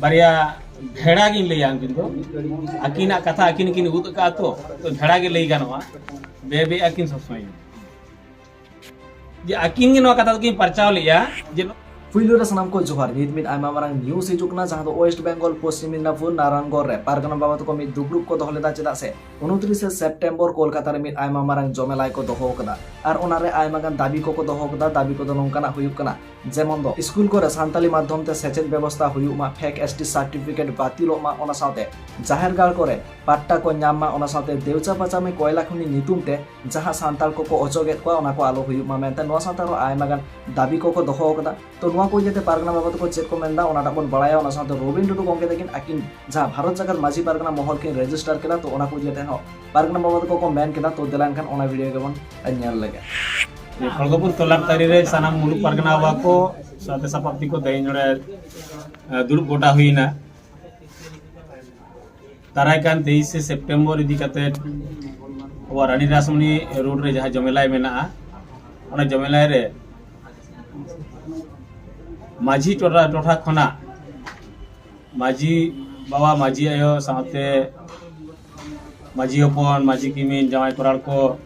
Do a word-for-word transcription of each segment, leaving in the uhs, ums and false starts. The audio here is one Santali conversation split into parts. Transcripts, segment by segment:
ᱵᱟᱨᱭᱟ ᱵᱷᱮᱲᱟ ᱜᱤᱧ ᱞᱟᱹᱭᱟ᱾ ᱩᱱᱠᱤᱱ ᱫᱚ ᱟᱹᱠᱤᱱᱟᱜ ᱠᱟᱛᱷᱟ ᱟᱹᱠᱤᱱ ᱠᱤᱱ ᱩᱫ ᱟᱠᱟᱫᱼᱟ, ᱛᱚ ᱛᱚ ᱵᱷᱮᱲᱟ ᱜᱮ ᱞᱟᱹᱭ ᱜᱟᱱᱚᱜᱼᱟ᱾ ᱵᱮ ᱵᱮ ᱟᱹᱠᱤᱱ ᱥᱚᱵ ᱥᱚᱢᱚᱭ ᱜᱮ᱾ ᱡᱮ ᱟᱹᱠᱤᱱ ᱜᱮ ᱱᱚᱣᱟ ᱠᱟᱛᱷᱟ ᱫᱚᱠᱤᱱ ᱯᱟᱨᱪᱟᱣ ᱞᱮᱫᱼᱟ ᱡᱮ ᱱᱚ- ᱯᱩᱭᱞᱩ ᱨᱮ ᱥᱟᱱᱟᱢ ᱠᱚ ᱡᱚᱦᱟᱨ᱾ ᱱᱤᱛ ᱢᱤᱫ ᱟᱭᱢᱟ ᱢᱟᱨᱟᱝ ᱱᱤᱭᱩᱡᱽ ᱦᱤᱡᱩᱜ ᱠᱟᱱᱟ, ᱡᱟᱦᱟᱸ ᱫᱚ ᱳᱭᱮᱥᱴ ᱵᱮᱝᱜᱚᱞ ᱯᱚᱥᱪᱤᱢ ᱢᱤᱫᱱᱟᱯᱩᱨ ᱱᱟᱨᱟᱱᱜᱚᱲ ᱨᱮ ᱯᱟᱨᱜᱟᱱᱟ ᱵᱟᱵᱟ ᱛᱟᱠᱚ ᱢᱤᱫ ᱫᱩᱯᱲᱩᱵ ᱠᱚ ᱫᱚᱦᱚ ᱞᱮᱫᱟ᱾ ᱪᱮᱫᱟᱜ ᱥᱮ ᱩᱱᱛᱨᱤᱥᱮ ᱥᱮᱯᱴᱮᱢᱵᱚᱨ ᱠᱳᱞᱠᱟᱛᱟ ᱨᱮ ᱢᱤᱫ ᱟᱭᱢᱟ ᱢᱟᱨᱟᱝ ᱡᱚᱢᱮᱞᱟᱭ ᱠᱚ ᱫᱚᱦᱚ ᱟᱠᱟᱫᱟ, ᱟᱨ ᱚᱱᱟᱨᱮ ᱟᱭᱢᱟ ᱜᱟᱱ ᱫᱟᱹᱵᱤ ᱠᱚᱠᱚ ᱫᱚᱦᱚ ᱟᱠᱟᱫᱟ᱾ ᱫᱟᱹᱵᱤ ᱠᱚᱫᱚ ᱱᱚᱝᱠᱟᱱᱟᱜ ᱦᱩᱭᱩᱜ ᱠᱟᱱᱟ, ᱡᱮᱢᱚᱱ ᱫᱚ ᱥᱠᱩᱞ ᱠᱚᱨᱮ ᱥᱟᱱᱛᱟᱞᱤ ᱢᱟᱫᱽᱫᱷᱚᱢ ᱛᱮ ᱥᱮᱪᱮᱫ ᱵᱮᱵᱚᱥᱛᱷᱟ ᱦᱩᱭᱩᱜ ᱢᱟ, ᱯᱷᱮᱠ ᱮᱥ ᱴᱤ ᱥᱟᱨᱴᱤᱯᱷᱤᱠᱮᱴ ᱵᱟᱹᱛᱤᱞᱚᱜ ᱢᱟ, ᱚᱱᱟ ᱥᱟᱶᱛᱮ ᱡᱟᱦᱮᱨ ᱜᱟᱲ ᱠᱚᱨᱮ ᱯᱟᱴᱴᱟ ᱠᱚ ᱧᱟᱢ ᱢᱟ, ᱚᱱᱟ ᱥᱟᱶᱛᱮ ᱫᱮᱣᱪᱟ ᱯᱟᱪᱟᱢᱤ ᱠᱚᱭᱞᱟ ᱠᱷᱚᱱᱤ ᱧᱩᱛᱩᱢ ᱛᱮ ᱡᱟᱦᱟᱸ ᱥᱟᱱᱛᱟᱲ ᱠᱚᱠᱚ ᱚᱪᱚᱜᱮᱫ ᱠᱚᱣᱟ, ᱚᱱᱟ ᱠᱚ ᱟᱞᱚ ᱦᱩᱭᱩᱜ ᱢᱟ ᱢᱮᱱᱛᱮ ᱱᱚᱣᱟ ᱥᱟᱶᱛᱮ ᱟᱨᱚ ᱟᱭᱢᱟ ᱜᱟᱱ ᱫᱟᱹᱵᱤ ᱠᱚᱠᱚ ᱫᱚᱦᱚ ᱟᱠᱟᱫᱟ᱾ ᱛᱚ ᱱᱚᱣᱟ ᱠᱚ ᱤᱫᱤ ᱠᱟᱛᱮ ᱯᱟᱨᱜᱟᱱᱟ ᱵᱟᱵᱟ ᱛᱟᱠᱚ ᱪᱮᱫ ᱠᱚ ᱢᱮᱱᱫᱟ, ᱚᱱᱟᱴᱟᱜ ᱵᱚᱱ ᱵᱟᱲᱟᱭᱟ᱾ ᱚᱱᱟ ᱥᱟᱶᱛᱮ ᱨᱚᱵᱤᱱ ᱴᱩᱰᱩ ᱜᱚᱢᱠᱮ ᱛᱟᱹᱠᱤᱱ ᱟᱹᱠᱤᱱ ᱡᱟᱦᱟᱸ ᱵᱷᱟᱨᱚᱛ ᱡᱟᱠᱟᱛ ᱢᱟᱹᱡᱷᱤ ᱯᱟᱨᱜᱟᱱᱟ ᱢᱚᱦᱚᱞ ᱠᱤᱱ ᱨᱮᱡᱤᱥᱴᱟᱨ ᱠᱮᱫᱟ, ᱛᱚ ᱚᱱᱟ ᱠᱚ ᱤᱫᱤ ᱠᱟᱛᱮ ᱦᱚᱸ ᱯᱟᱨᱜᱟᱱᱟ ᱵᱟᱵᱟ ᱛᱟᱠᱚ ᱠᱚ ᱢᱮᱱ ᱠᱮᱫᱟ᱾ ᱛᱚ ᱫᱮᱞᱟ ᱮᱱᱠᱷᱟᱱ ᱚᱱᱟ ᱵᱷᱤᱰᱤᱭᱳ ᱜᱮᱵᱚᱱ ᱧᱮᱞ ᱞᱮᱜᱮ᱾ ᱠᱷᱚᱲᱜᱚᱯᱩᱨ ᱛᱚᱞᱟᱨ ᱛᱟᱹᱨᱤ ᱨᱮ ᱥᱟᱱᱟᱢ ᱢᱩᱞᱩᱠ ᱯᱟᱨᱜᱟᱱᱟ ᱵᱟᱵᱟ ᱠᱚ ᱥᱟᱶᱛᱮ ᱥᱟᱯᱟᱵ ᱛᱮᱠᱚ ᱛᱮᱦᱮᱧ ᱱᱚᱰᱮ, ᱮ, ᱫᱩᱲᱩᱵ ᱜᱚᱴᱟ ᱦᱩᱭᱱᱟ᱾ ᱫᱟᱨᱟᱭ ᱠᱟᱱ ᱛᱮᱭᱤᱥᱮ ᱥᱮᱯᱴᱮᱢᱵᱚᱨ ᱤᱫᱤ ᱠᱟᱛᱮ ᱟᱵᱚᱣᱟᱜ ᱨᱟᱱᱤ ᱨᱟᱥᱢᱚᱱᱤ ᱨᱳᱰ ᱨᱮ ᱡᱟᱦᱟᱸ ᱡᱚᱢᱮᱞᱟᱭ ᱢᱮᱱᱟᱜᱼᱟ, ᱚᱱᱟ ᱡᱚᱢᱮᱞᱟᱭ ᱨᱮ ᱢᱟᱹᱡᱷᱤ ᱴᱚᱴᱷᱟ, ᱴᱚᱴᱷᱟ ᱠᱷᱚᱱᱟᱜ ᱢᱟᱹᱡᱷᱤ ᱵᱟᱵᱟ, ᱢᱟᱹᱡᱷᱤ ᱟᱭᱳ ᱥᱟᱶᱛᱮ ᱢᱟᱹᱡᱷᱤ ᱦᱚᱯᱚᱱ, ᱢᱟᱹᱡᱷᱤ ᱠᱤᱢᱤᱱ, ᱡᱟᱶᱟᱭ ᱠᱚᱨᱟᱲ ᱠᱚ,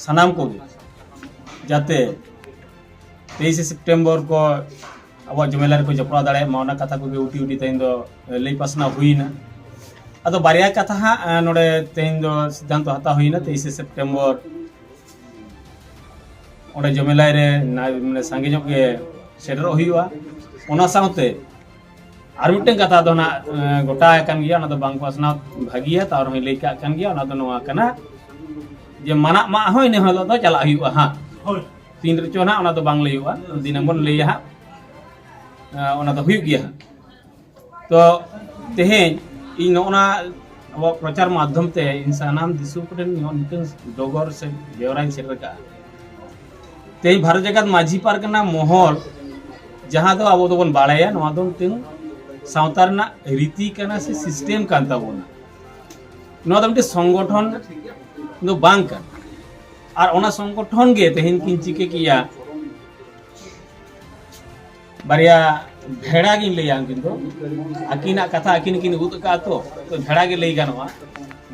ᱥᱟᱱᱟᱢ ᱠᱚᱜᱮ ᱡᱟᱛᱮ ᱛᱮᱭᱤᱥᱮ ᱥᱮᱯᱴᱮᱢᱵᱚᱨ ᱠᱚ ᱟᱵᱚᱣᱟᱜ ᱡᱚᱢᱮᱞᱟᱭ ᱨᱮᱠᱚ ᱡᱚᱯᱲᱟᱣ ᱫᱟᱲᱮᱭᱟᱜ ᱢᱟ, ᱚᱱᱟ ᱠᱟᱛᱷᱟ ᱠᱚᱜᱮ ᱩᱴᱤ ᱩᱴᱤ ᱛᱮᱦᱮᱧ ᱫᱚ ᱞᱟᱹᱭ ᱯᱟᱥᱱᱟᱣ ᱦᱩᱭᱱᱟ᱾ ᱟᱫᱚ ᱵᱟᱨᱭᱟ ᱠᱟᱛᱷᱟ ᱦᱟᱸᱜ, ᱮ, ᱱᱚᱰᱮ ᱛᱮᱦᱮᱧ ᱫᱚ ᱥᱤᱫᱽᱫᱷᱟᱱᱛᱚ ᱦᱟᱛᱟᱣ ᱦᱩᱭᱱᱟ, ᱛᱮᱭᱤᱥᱮ ᱥᱮᱯᱴᱮᱢᱵᱚᱨ ᱚᱸᱰᱮ ᱡᱚᱢᱮᱞᱟᱭ ᱨᱮ ᱱᱟ-, ᱢᱟᱱᱮ ᱥᱟᱸᱜᱮ ᱧᱚᱜ ᱜᱮ ᱥᱮᱴᱮᱨᱚᱜ ᱦᱩᱭᱩᱜᱼᱟ᱾ ᱚᱱᱟ ᱥᱟᱶᱛᱮ ᱟᱨ ᱢᱤᱫᱴᱟᱝ ᱠᱟᱛᱷᱟ ᱫᱚ ᱱᱟᱜ, ᱮ, ᱜᱚᱴᱟ ᱟᱠᱟᱱ ᱜᱮᱭᱟ, ᱚᱱᱟ ᱫᱚ ᱵᱟᱝ ᱯᱟᱥᱱᱟᱣ ᱵᱷᱟᱹᱜᱤᱭᱟ, ᱛᱟᱣ ᱨᱮᱦᱚᱸᱧ ᱞᱟᱹᱭ ᱠᱟᱜ ᱠᱟᱱ ᱜᱮᱭᱟ, ᱚᱱᱟ ᱫᱚ ᱱᱚᱣᱟ ᱠᱟᱱᱟ ᱡᱮ ᱢᱟᱱᱟᱜ ᱢᱟ ᱦᱚᱸ ᱤᱱᱟᱹ ᱦᱤᱞᱳᱜ ᱫᱚ ᱪᱟᱞᱟᱜ ᱦᱩᱭᱩᱜᱼᱟ ᱦᱟᱸᱜ᱾ ᱦᱳᱭ᱾ ᱛᱤᱱ ᱨᱮᱪᱚ ᱱᱟᱜ ᱚᱱᱟ ᱫᱚ ᱵᱟᱝ ᱞᱟᱹᱭᱚᱜᱼᱟ, ᱫᱤᱱᱟᱹᱢ ᱵᱚᱱ ᱞᱟᱹᱭᱟ ᱦᱟᱸᱜ, ᱮ, ᱚᱱᱟ ᱫᱚ ᱦᱩᱭᱩᱜ ᱜᱮᱭᱟ ᱦᱟᱸᱜ᱾ ᱛᱚ ᱛᱮᱦᱮᱧ ᱤᱧ ᱱᱚᱜᱼᱚ ᱱᱟ ᱟᱵᱚᱣᱟᱜ ᱯᱨᱚᱪᱟᱨ ᱢᱟᱫᱽᱫᱷᱚᱢ ᱛᱮ ᱤᱧ ᱥᱟᱱᱟᱢ ᱫᱤᱥᱚᱢ ᱠᱚᱴᱷᱮᱱ ᱱᱚᱜᱼᱚ ᱱᱤᱝᱠᱟᱹᱱ ᱰᱚᱜᱚᱨ ᱥᱮ ᱵᱮᱣᱨᱟᱧ ᱥᱮᱴᱮᱨ ᱠᱟᱜᱼᱟ᱾ ᱛᱮᱦᱮᱧ ᱵᱷᱟᱨᱚᱛ ᱡᱟᱠᱟᱛ ᱢᱟᱹᱡᱷᱤ ᱯᱟᱨᱜᱟᱱᱟ ᱢᱚᱦᱚᱞ, ᱡᱟᱦᱟᱸ ᱫᱚ ᱟᱵᱚ ᱫᱚᱵᱚᱱ ᱵᱟᱲᱟᱭᱟ, ᱱᱚᱣᱟ ᱫᱚ ᱢᱤᱫᱴᱟᱝ ᱥᱟᱶᱛᱟ ᱨᱮᱱᱟᱜ ᱨᱤᱛᱤ ᱠᱟᱱᱟ ᱥᱮ ᱥᱤᱥᱴᱮᱢ ᱠᱟᱱ ᱛᱟᱵᱚᱱᱟ᱾ ᱱᱚᱣᱟ ᱫᱚ ᱢᱤᱫᱴᱮᱱ ᱥᱚᱝᱜᱚᱴᱷᱚᱱ ᱫᱚ ᱵᱟᱝ ᱠᱟᱱᱟ᱾ ᱟᱨ ᱚᱱᱟ ᱥᱚᱝᱜᱚᱴᱷᱚᱱ ᱜᱮ ᱛᱮᱦᱮᱧ ᱠᱤᱱ ᱪᱤᱠᱟᱹ ᱠᱮᱭᱟ, ᱵᱟᱨᱭᱟ ᱵᱷᱮᱲᱟ ᱜᱤᱧ ᱞᱟᱹᱭᱟ ᱩᱱᱠᱤᱱ ᱫᱚ᱾ ᱟᱹᱠᱤᱱᱟᱜ ᱠᱟᱛᱷᱟ ᱟᱹᱠᱤᱱ ᱠᱤᱱ ᱩᱫ ᱟᱠᱟᱫᱼᱟ ᱛᱚ, ᱛᱚ ᱵᱷᱮᱲᱟ ᱜᱮ ᱞᱟᱹᱭ ᱜᱟᱱᱚᱜᱼᱟ᱾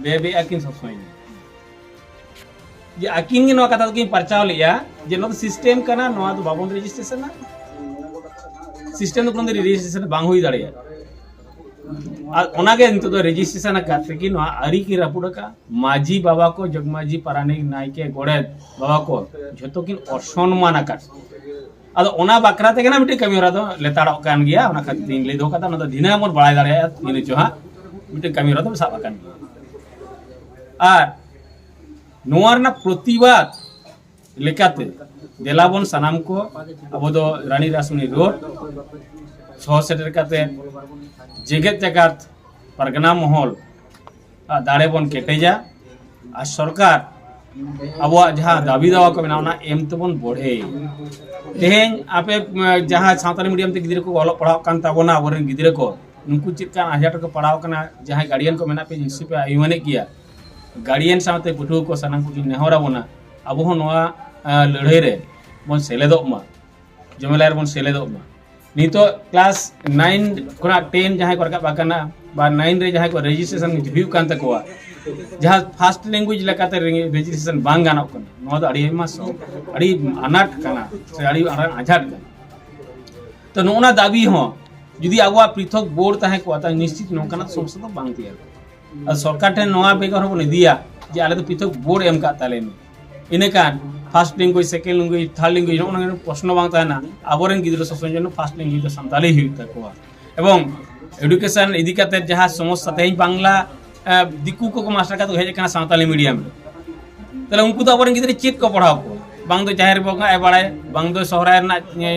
ᱵᱮ ᱵᱮ ᱟᱹᱠᱤᱱ ᱥᱚᱵ ᱥᱚᱢᱚᱭ ᱜᱮ᱾ ᱡᱮ ᱟᱹᱠᱤᱱ ᱜᱮ ᱱᱚᱣᱟ ᱠᱟᱛᱷᱟ ᱫᱚᱠᱤᱱ ᱯᱟᱨᱪᱟᱣ ᱞᱮᱫᱼᱟ ᱡᱮ ᱱᱚᱣᱟ ᱫᱚ ᱥᱤᱥᱴᱮᱢ ᱠᱟᱱᱟ, ᱱᱚᱣᱟ ᱫᱚ ᱵᱟᱵᱚᱱ ᱨᱮᱡᱤᱥᱴᱨᱮᱥᱚᱱᱟ᱾ ᱥᱤᱥᱴᱮᱢ ᱫᱚ ᱠᱳᱱᱳ ᱫᱤᱱ ᱨᱮᱡᱤᱥᱴᱨᱮᱥᱚᱱ ᱵᱟᱝ ᱦᱩᱭ ᱫᱟᱲᱮᱭᱟᱜᱼᱟ᱾ ᱟᱨ ᱚᱱᱟᱜᱮ ᱱᱤᱛᱚᱜ ᱫᱚ ᱨᱮᱡᱤᱥᱴᱨᱮᱥᱚᱱ ᱟᱠᱟᱫ ᱛᱮᱜᱮ ᱱᱚᱣᱟ ᱟᱹᱨᱤ ᱠᱤᱱ ᱨᱟᱹᱯᱩᱫ ᱟᱠᱟᱫᱼᱟ᱾ ᱢᱟᱹᱡᱷᱤ ᱵᱟᱵᱟ ᱠᱚ, ᱡᱚᱜᱽ ᱢᱟᱹᱡᱷᱤ, ᱯᱟᱨᱟᱱᱤᱠ, ᱱᱟᱭᱠᱮ, ᱜᱚᱰᱮᱛ ᱵᱟᱵᱟ ᱠᱚ ᱡᱷᱚᱛᱚ ᱠᱤᱱ ᱚᱥᱚᱱᱢᱟᱱ ᱟᱠᱟᱫ᱾ ᱟᱫᱚ ᱚᱱᱟ ᱵᱟᱠᱷᱨᱟ ᱛᱮᱜᱮ ᱱᱟᱜ ᱢᱤᱫᱴᱮᱱ ᱠᱟᱹᱢᱤ ᱦᱚᱨᱟ ᱫᱚ ᱞᱮᱛᱟᱲᱚᱜ ᱠᱟᱱ ᱜᱮᱭᱟ᱾ ᱚᱱᱟ ᱠᱷᱟᱹᱛᱤᱨ ᱛᱤᱧ ᱞᱟᱹᱭ ᱫᱚᱦᱚ ᱠᱟᱫᱟ, ᱚᱱᱟ ᱫᱚ ᱫᱷᱤᱱᱟᱹᱝ ᱵᱚᱱ ᱵᱟᱲᱟᱭ ᱫᱟᱲᱮᱭᱟᱜᱼᱟ ᱛᱤᱱ ᱨᱮᱪᱚ ᱦᱟᱸᱜ ᱢᱤᱫᱴᱮᱱ ᱠᱟᱹᱢᱤ ᱦᱚᱨᱟ ᱫᱚ ᱥᱟᱵ ᱟᱠᱟᱱ ᱜᱮᱭᱟ᱾ ᱟᱨ ᱱᱚᱣᱟ ᱨᱮᱱᱟᱜ ᱯᱨᱚᱛᱤᱵᱟᱫ ᱞᱮᱠᱟᱛᱮ ᱫᱮᱞᱟ ᱵᱚᱱ ᱥᱟᱱᱟᱢ ᱠᱚ ᱟᱵᱚ ᱫᱚ ᱨᱟᱱᱤ ᱨᱟᱥᱢᱚᱱᱤ ᱨᱳᱰ ᱥᱚᱦᱚᱨ ᱥᱮᱴᱮᱨ ᱠᱟᱛᱮ ᱡᱮᱜᱮᱛ ᱡᱟᱠᱟᱛ ᱯᱟᱨᱜᱟᱱᱟ ᱢᱚᱦᱚᱞ ᱟᱜ ᱫᱟᱲᱮ ᱵᱚᱱ ᱠᱮᱴᱮᱡᱟ᱾ ᱟᱨ ᱥᱚᱨᱠᱟᱨ ᱟᱵᱚᱣᱟᱜ ᱡᱟᱦᱟᱸ ᱫᱟᱹᱵᱤ ᱫᱟᱣᱟ ᱠᱚ ᱢᱮᱱᱟᱜᱼᱟ, ᱚᱱᱟ ᱮᱢ ᱛᱮᱵᱚᱱ ᱵᱚᱲᱦᱮᱭᱟ᱾ ᱛᱮᱦᱮᱧ ᱟᱯᱮ, ᱩᱢ, ᱡᱟᱦᱟᱸ ᱥᱟᱱᱛᱟᱲᱤ ᱢᱤᱰᱤᱭᱟᱢ ᱛᱮ ᱜᱤᱫᱽᱨᱟᱹ ᱠᱚ ᱚᱞᱚᱜ ᱯᱟᱲᱦᱟᱜ ᱠᱟᱱ ᱛᱟᱵᱚᱱᱟ, ᱟᱵᱚᱨᱮᱱ ᱜᱤᱫᱽᱨᱟᱹ ᱠᱚ, ᱱᱩᱠᱩ ᱪᱮᱫ ᱞᱮᱠᱟᱱ ᱟᱡᱷᱟᱴ ᱨᱮᱠᱚ ᱯᱟᱲᱟᱣ ᱠᱟᱱᱟ, ᱡᱟᱦᱟᱸᱭ ᱜᱟᱨᱰᱤᱭᱟᱱ ᱠᱚ ᱢᱮᱱᱟᱜ ᱯᱮ, ᱱᱤᱥᱪᱚᱭ ᱯᱮ ᱟᱭᱩᱢᱟᱹᱱᱮᱫ ᱜᱮᱭᱟ᱾ ᱜᱟᱨᱰᱤᱭᱟᱱ ᱥᱟᱶᱛᱮ ᱯᱟᱹᱴᱷᱩᱣᱟᱹ ᱠᱚ ᱥᱟᱱᱟᱢ ᱠᱚᱜᱮ ᱱᱮᱦᱚᱨ ᱟᱵᱚᱱᱟ, ᱟᱵᱚ ᱦᱚᱸ ᱱᱚᱣᱟ, ᱟᱸ, ᱞᱟᱹᱲᱦᱟᱹᱭ ᱨᱮ ᱵᱚᱱ ᱥᱮᱞᱮᱫᱚᱜ ᱢᱟ, ᱡᱚᱢᱮᱞᱟᱭ ᱨᱮᱵᱚᱱ ᱥᱮᱞᱮᱫᱚᱜ ᱢᱟ᱾ ᱱᱤᱛᱚᱜ ᱠᱞᱟᱥ ᱱᱟᱭᱤᱱ ᱠᱷᱚᱱᱟᱜ ᱴᱮᱱ ᱡᱟᱦᱟᱸᱭ ᱠᱚ ᱨᱟᱠᱟᱵ ᱟᱠᱟᱱᱟ ᱵᱟ ᱱᱟᱭᱤᱱ ᱨᱮ ᱡᱟᱦᱟᱸᱭ ᱠᱚ ᱨᱮᱡᱤᱥᱴᱨᱮᱥᱚᱱ ᱦᱩᱭᱩᱜ ᱠᱟᱱ ᱛᱟᱠᱚᱣᱟ, ᱡᱟᱦᱟᱸ ᱯᱷᱟᱥᱴ ᱞᱮᱝᱜᱩᱭᱮᱡᱽ ᱞᱮᱠᱟᱛᱮ ᱨᱮᱡᱤᱥᱴᱨᱮᱥᱚᱱ ᱵᱟᱝ ᱜᱟᱱᱚᱜ ᱠᱟᱱᱟ, ᱱᱚᱣᱟ ᱫᱚ ᱟᱹᱰᱤ ᱟᱭᱢᱟ ᱥᱚ-, ᱟᱹᱰᱤ ᱟᱱᱟᱴ ᱠᱟᱱᱟ ᱥᱮ ᱟᱹᱰᱤ ᱢᱟᱨᱟᱝ ᱟᱡᱷᱟᱴ ᱠᱟᱱᱟ᱾ ᱛᱚ ᱱᱚᱜᱼᱚ ᱱᱟ ᱫᱟᱹᱵᱤ ᱦᱚᱸ ᱡᱩᱫᱤ ᱟᱵᱚᱣᱟᱜ ᱯᱨᱤᱛᱷᱚᱠ ᱵᱳᱨᱰ ᱛᱟᱦᱮᱸ ᱠᱚᱜᱼᱟ, ᱛᱟᱦᱞᱮ ᱱᱤᱥᱪᱤᱛ ᱱᱚᱝᱠᱟᱱᱟᱜ ᱥᱚᱢᱚᱥᱥᱟ ᱫᱚ ᱵᱟᱝ ᱛᱮᱭᱟᱨ ᱠᱚᱜᱼᱟ᱾ ᱟᱨ ᱥᱚᱨᱠᱟᱨ ᱴᱷᱮᱱ ᱱᱚᱣᱟ ᱵᱮᱜᱚᱨ ᱦᱚᱸᱵᱚᱱ ᱤᱫᱤᱭᱟ ᱡᱮ ᱟᱞᱮ ᱫᱚ ᱯᱨᱤᱛᱷᱚᱠ ᱵᱳᱨᱰ ᱮᱢ ᱠᱟᱜ ᱛᱟᱞᱮ ᱢᱮ᱾ ᱤᱱᱟᱹᱠᱷᱟᱱ first language, second language, third language ᱱᱚᱜᱼᱚ ᱱᱚᱣᱟ ᱯᱨᱚᱥᱱᱚ ᱵᱟᱝ ᱛᱟᱦᱮᱱᱟ᱾ ᱟᱵᱚᱨᱮᱱ ᱜᱤᱫᱽᱨᱟᱹ ᱥᱚᱵ ᱥᱚᱢᱚᱭ ᱡᱮᱱᱚ ᱯᱷᱟᱥᱴ ᱞᱮᱝᱜᱩᱭᱮᱡᱽ ᱫᱚ ᱥᱟᱱᱛᱟᱲᱤ ᱦᱩᱭᱩᱜ ᱛᱟᱠᱚᱣᱟ᱾ ᱮᱵᱚᱝ ᱮᱰᱩᱠᱮᱥᱚᱱ ᱤᱫᱤ ᱠᱟᱛᱮ ᱡᱟᱦᱟᱸ ᱥᱚᱢᱚᱥᱥᱟ ᱛᱮᱦᱮᱧ ᱵᱟᱝᱞᱟ, ᱮ, ᱫᱤᱠᱩ ᱠᱚᱠᱚ ᱢᱟᱥᱴᱟᱨ ᱠᱟᱛᱮ ᱠᱚ ᱦᱮᱡ ᱟᱠᱟᱱᱟ ᱥᱟᱱᱛᱟᱲᱤ ᱢᱤᱰᱤᱭᱟᱢ ᱨᱮ, ᱛᱟᱦᱞᱮ ᱩᱱᱠᱩ ᱫᱚ ᱟᱵᱚᱨᱮᱱ ᱜᱤᱫᱽᱨᱟᱹ ᱪᱮᱫ ᱠᱚ ᱯᱟᱲᱦᱟᱣ ᱠᱚᱣᱟ? ᱵᱟᱝ ᱫᱚ ᱡᱟᱦᱮᱨ ᱵᱚᱸᱜᱟ ᱮ ᱵᱟᱲᱟᱭᱟ, ᱵᱟᱝ ᱫᱚ ᱥᱚᱦᱨᱟᱭ ᱨᱮᱱᱟᱜ, ᱮ,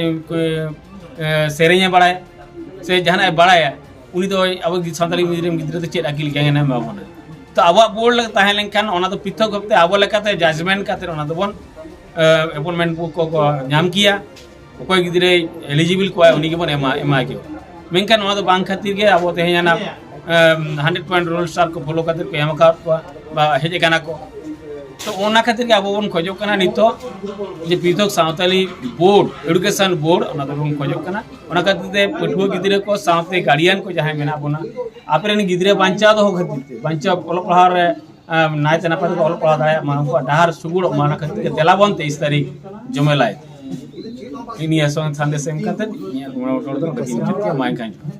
ᱮ, ᱥᱮᱨᱮᱧ ᱮ ᱵᱟᱲᱟᱭᱟ, ᱥᱮ ᱡᱟᱦᱟᱱᱟᱜ ᱮ ᱵᱟᱲᱟᱭᱟ, ᱩᱱᱤ ᱫᱚ ᱟᱵᱚ ᱥᱟᱱᱛᱟᱲᱤ ᱢᱤᱰᱤᱭᱟᱢ ᱜᱤᱫᱽᱨᱟᱹ ᱫᱚ ᱪᱮᱫ ᱟᱹᱠᱤᱞ ᱜᱮᱭᱟᱱ ᱮ ᱮᱢᱟ ᱵᱚᱱᱟ? ᱛᱚ ᱟᱵᱚᱣᱟᱜ ᱵᱳᱨᱰ ᱞᱮᱠᱟ ᱛᱟᱦᱮᱸ ᱞᱮᱱᱠᱷᱟᱱ ᱚᱱᱟ ᱫᱚ ᱯᱨᱤᱛᱷᱚᱠ ᱵᱷᱟᱵᱛᱮ ᱟᱵᱚ ᱞᱮᱠᱟᱛᱮ ᱡᱟᱡᱽᱢᱮᱱᱴ ᱠᱟᱛᱮ ᱚᱱᱟ ᱫᱚᱵᱚᱱ, ᱮ, ᱮᱯᱚᱭᱮᱱᱴᱢᱮᱱᱴ ᱠᱚ, ᱠᱚ ᱧᱟᱢ ᱠᱮᱭᱟ᱾ ᱚᱠᱚᱭ ᱜᱤᱫᱽᱨᱟᱹᱭ ᱮᱞᱤᱡᱤᱵᱤᱞ ᱠᱚᱣᱟ ᱩᱱᱤ ᱜᱮᱵᱚᱱ ᱮᱢᱟ, ᱮᱢᱟ ᱠᱮᱭᱟ᱾ ᱢᱮᱱᱠᱷᱟᱱ ᱱᱚᱣᱟ ᱫᱚ ᱵᱟᱝ ᱠᱷᱟᱹᱛᱤᱨ ᱜᱮ ᱟᱵᱚ ᱛᱮᱦᱮᱧ ᱚᱱᱟ, ᱮᱢ, ᱦᱟᱱᱰᱨᱮᱰ ᱯᱚᱭᱮᱱᱴ ᱨᱩᱞ ᱥᱟᱨ ᱠᱚ ᱯᱷᱚᱞᱳ ᱠᱟᱛᱮ ᱠᱚ ᱮᱢ ᱟᱠᱟᱫ ᱠᱚᱣᱟ ᱵᱟ ᱦᱮᱡ ᱟᱠᱟᱱᱟ ᱠᱚ᱾ ᱛᱚ ᱚᱱᱟ ᱠᱷᱟᱹᱛᱤᱨ ᱜᱮ ᱟᱵᱚ ᱵᱚᱱ ᱠᱷᱚᱡᱚᱜ ᱠᱟᱱᱟ ᱱᱤᱛᱚᱜ ᱡᱮ ᱯᱨᱤᱛᱷᱚᱠ ᱥᱟᱶᱛᱟᱞᱤ ᱵᱳᱨᱰ, ᱮᱰᱩᱠᱮᱥᱚᱱ ᱵᱳᱨᱰ, ᱚᱱᱟ ᱫᱚᱵᱚᱱ ᱠᱷᱚᱡᱚᱜ ᱠᱟᱱᱟ᱾ ᱚᱱᱟ ᱠᱷᱟᱹᱛᱤᱨ ᱛᱮ ᱯᱟᱹᱴᱷᱩᱣᱟᱹ ᱜᱤᱫᱽᱨᱟᱹ ᱠᱚ ᱥᱟᱶᱛᱮ ᱜᱟᱨᱰᱤᱭᱟᱱ ᱠᱚ ᱡᱟᱦᱟᱸᱭ ᱢᱮᱱᱟᱜ ᱵᱚᱱᱟ, ᱟᱯᱮ ᱨᱮᱱ ᱜᱤᱫᱽᱨᱟᱹ ᱵᱟᱧᱪᱟᱣ ᱫᱚᱦᱚ ᱠᱷᱟᱹᱛᱤᱨ ᱛᱮ, ᱵᱟᱧᱪᱟᱣ ᱚᱞᱚᱜ ᱯᱟᱲᱦᱟᱣ ᱨᱮ ᱟᱢ ᱱᱟᱭᱛᱮ ᱱᱟᱯᱟᱭ ᱛᱮᱠᱚ ᱚᱞᱚᱜ ᱯᱟᱲᱦᱟᱣ ᱫᱟᱲᱮᱭᱟᱜ ᱢᱟ, ᱩᱱᱠᱩᱣᱟᱜ ᱰᱟᱦᱟᱨ ᱥᱩᱜᱩᱲᱚᱜ ᱢᱟ, ᱚᱱᱟ ᱠᱷᱟᱹᱛᱤᱨ ᱛᱮ ᱫᱮᱞᱟ ᱵᱚᱱ ᱛᱮᱭᱤᱥ ᱛᱟᱹᱨᱤᱠᱷ ᱡᱚᱢᱮᱞᱟᱭ᱾ ᱱᱤᱭᱟᱹ ᱥᱚᱝ ᱥᱟᱸᱫᱮᱥ ᱮᱢ ᱠᱟᱛᱮ ᱤᱧᱟᱹᱜ ᱢᱚᱬᱮ ᱜᱚᱴᱟᱝ ᱫᱚ ᱱᱚᱰᱮ ᱜᱤᱧ ᱢᱩᱪᱟᱹᱫ ᱠᱮᱫᱟ᱾ ᱢᱟ ᱮᱱᱠᱷᱟᱱ ᱡᱚᱦᱟᱨ᱾